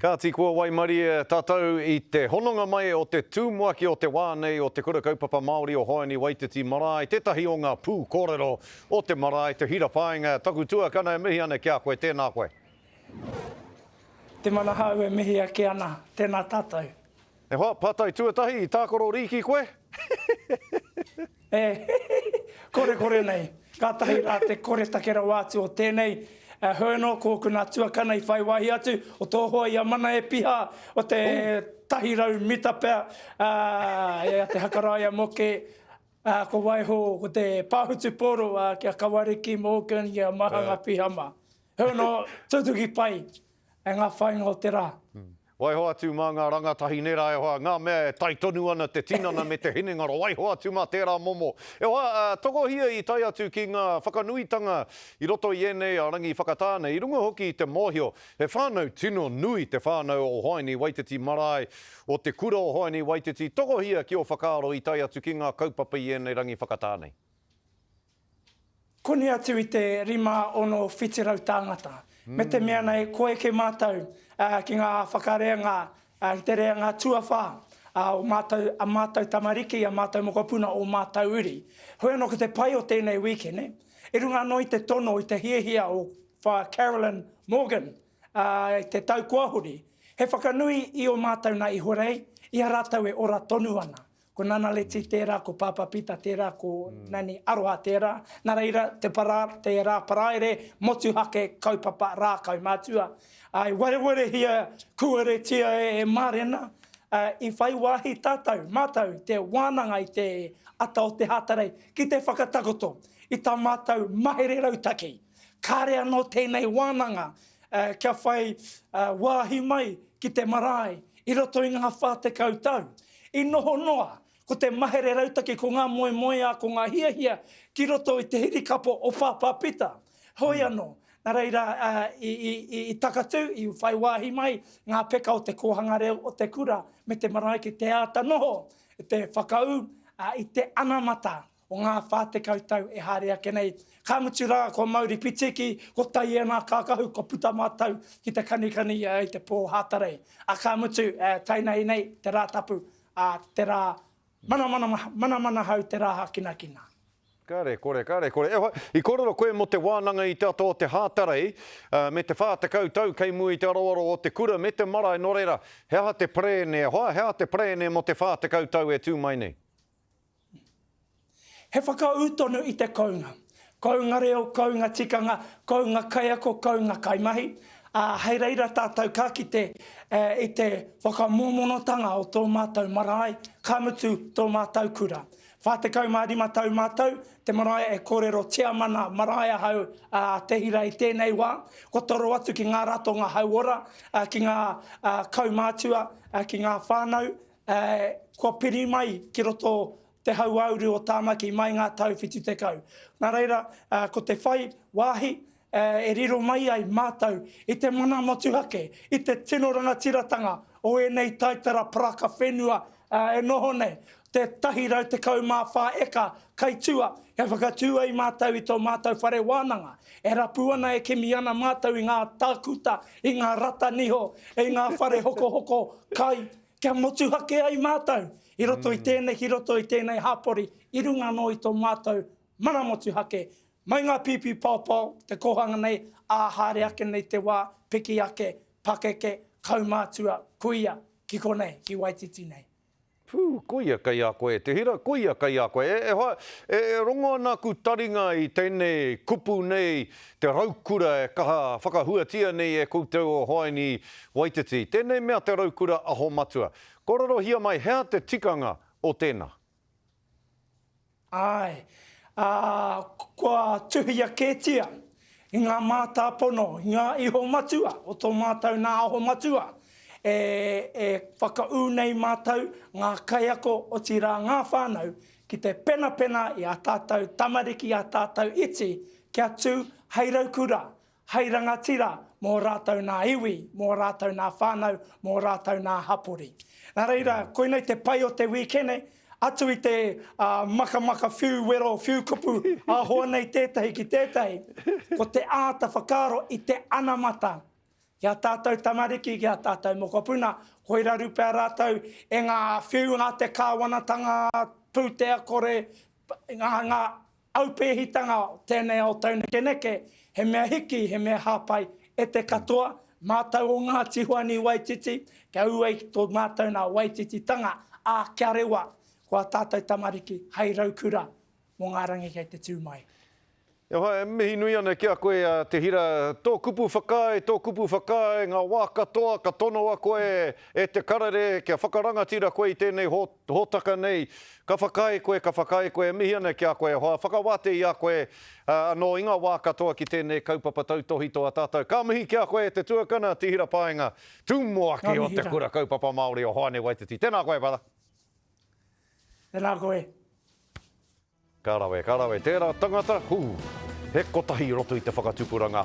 Kāti kua waimarie tātou i te hononga mai o te tumuaki o te wā nei o Te Kura Kaupapa Māori o Hoani Waititi Marae, tētahi o ngā pū kōrero o te marae, Te Hira Paenga, taku tuakana e mihi ana ki a koe, tēnā koe. Te Manahau e mihi ake ana, tēnā tātou. E hoa, pātai tuatahi, i tākaro rīki koe? E, korekore nei. Kātahi rā te koretake rawa atu o tēnei hoi anō ko ōku nā tuakana i whai wāhi atu, o tō hoa i a Mana e Piha, o te 100 mita pea, ā, e a Te Hakaraia Moke, ā, ko waiho ko te pāhutu pōro, ā, ki a Kawariki Morgan, ki a Mahanga Piha mā. Hoi anō, tutuki pai e ngā whāinga o te rā. Waiho atu mā ngā rangatahi nē rā e hoa, ngā mea e tae tonu ana te tinana me te hinengaro, waiho atu mā tērā momo. E hoa, tokohia i tae atu ki ngā whakanuitanga i roto i ēnei rangi whakatā nei, i runga hoki i te mōhio, he whānau tino nui te whānau o Hoani Waititi Marae, o te kura o Hoani Waititi, tokohia ki ō whakaaro i tae atu ki ngā kaupapa i ēnei rangi whakatā nei. Koni atu i te 5, 6, 700 tāngata. Me te mea nei, kua eke mātou ki ngā whakareanga, ki te reanga tuawhā o mātou, a mātou tamariki, a mātou mokopuna, ō mātou uri. Hoi anō ko te pai o tēnei wīkene, i runga anō i te tono, i te hiahia o Whaea Carolyn Morgan i te tau kua huri, he whakanui i ō mātou nā ihorei, i a rātou e ora tonu ana. Ko Nana Leti tērā, ko Pāpā Pita tērā, ko Nanny Aroha tērā. Nā reira, te para, te rā paraire, motuhake, kaupapa, rā kaumātua. Ā, i warewarehia, kūaretia e Mārena, ā, i whai wāhi tātou, mātou, te wānanga i te ata o te Hātarei, ki te whakatakoto i tā mātou mahere rautaki. Kāre anō tēnei wānanga kia whai wāhi mai ki te marae i roto i ngā 40 tau. I noho noa ko te mahere rautaki, ko ngā moemoeā, ko ngā hiahia ki roto i te hirikapo o Pāpā Pita. Hoi anō, nā reira i takatū, i whai wāhi mai ngā peka o te kōhanga reo, o te kura me te marae ki te āta noho, te whakaū i te anamata o ngā 40 tau e haere ake nei. Ka mutu rā, kua mauri pitiki, ko tai e ngā kākahu, kua puta mātou ki te kanikani i te pō Hātarei. Ā, ka mutu, tainei nei te rā tapu, ā, te rā manamana, manamanahau te rā hākinakina. Kāre kore, kāre kore. E hoa, i kōrero koe mō te wānanga i te ata o te Hātarei, me te 40 tau kei mua i te aroaro o te kura me te marae, nō reira, he aha te perēne e hoa, he aha te perēne mō te 40 tau e tū mai nei? He whakaū tonu i te kounga. Kounga reo, kounga tikanga, kounga kaiako, kounga kaimahi, ā, hei reira tātou ka kite i te whakamōmonotanga o tō mātou marae, ka mutu tō mātou kura. 45 tau mātou, te marae e kōrero tiamana marae ahau a Te Hira i tēnei wā, kua toro atu ki ngā ratonga hauora, ki ngā kaumātua, ki ngā whānau, Kua piri mai ki roto te hauāuru o Tāmaki mai ngā tau 70. Nā reira, ko te whai wāhi e riro mai ai mātou i te mana motuhake, i te tino rangatiratanga o ēnei taitara paraka whenua e noho nei, te 114 eka kai tua kia whakatū ai mātou i tō mātou whare wānanga. E rapu ana, e kimi ana mātou i ngā tākuta, i ngā rata niho, i ngā whare hokohoko kai, Kia motuhake ai mātou i roto i tēnei, ki roto i tēnei hapori, i runga anō i tō mātou mana motuhake, mai ngā pīpī paopao, te kōhanga nei, ā, haere ake nei te wā, piki ake, pakeke, kaumātua, kuia, ki konei, ki Waititi nei. Pū, koia kei a koe te hira, koia kei a koe. E, e hoa, e, e rongo ana aku taringa i tēnei kupu nei, te raukura e kaha whakahuatia nei e koutou o Hoani Waititi, tēnei mea te raukura aho matua. Kōrerohia mai hea te tikanga o tēnā? Āe, ā, kua tuhia kētia i ngā mātāpono, i ngā iho matua o tō mātou nā aho matua, e, e whakaū nei mātou, ngā kaiako, otirā ngā whānau, ki te penapena i ā tātou tamariki, ā tātou iti, kia tū hei raukura, hei rangatira mō rātou nā iwi, mō rātou nā whānau, mō rātou nā hapori. Nā reira, koinei te pai o te wīkene, atu i te makamaka whiu wero, whiu kupu ā-hoa nei tētahi ki tētahi, ko te āta whakaaro i te anamata. Ki a tātou tamariki, ki a tātou mokopuna, koi raru pea rātou e ngā whiunga a te kāwanatanga pūtea kore, ngā, ngā aupēhitanga o tēnei ao taunekeneke, he mea hiki, he mea hāpai e te katoa, mātou o Ngāti Hoani Waititi, kia ū ai ki tō mātou nā Waitititanga, ā, kia rewa ko ā tātou tamariki hei raukura mō ngā rangi kei te tū mai. E hoa, e mihi nui ana ki a koe, a Te Hira. Tō kupu whakaae, tō kupu whakaae, ngā wā katoa ka tonoa koe e te karere kia whakarangatira koe i tēnei hōtaka nei. Ka whakaae koe, ka whakaae koe, e mihi ana ki a koe e hoa. Whakawātea i a koe anō i ngā wā katoa ki tēnei kaupapa tautōhito a tātou. Ka mihi ki a koe e te tuakana, Te Hira Paenga, Tumuaki o Te Kura Kaupapa Māori o Hoani Waititi. Tēnā koe, brother. Tēnā koe. Ka rawe, ka rawe. Tērā tangata, hū, he kotahi i roto i te whakatupuranga.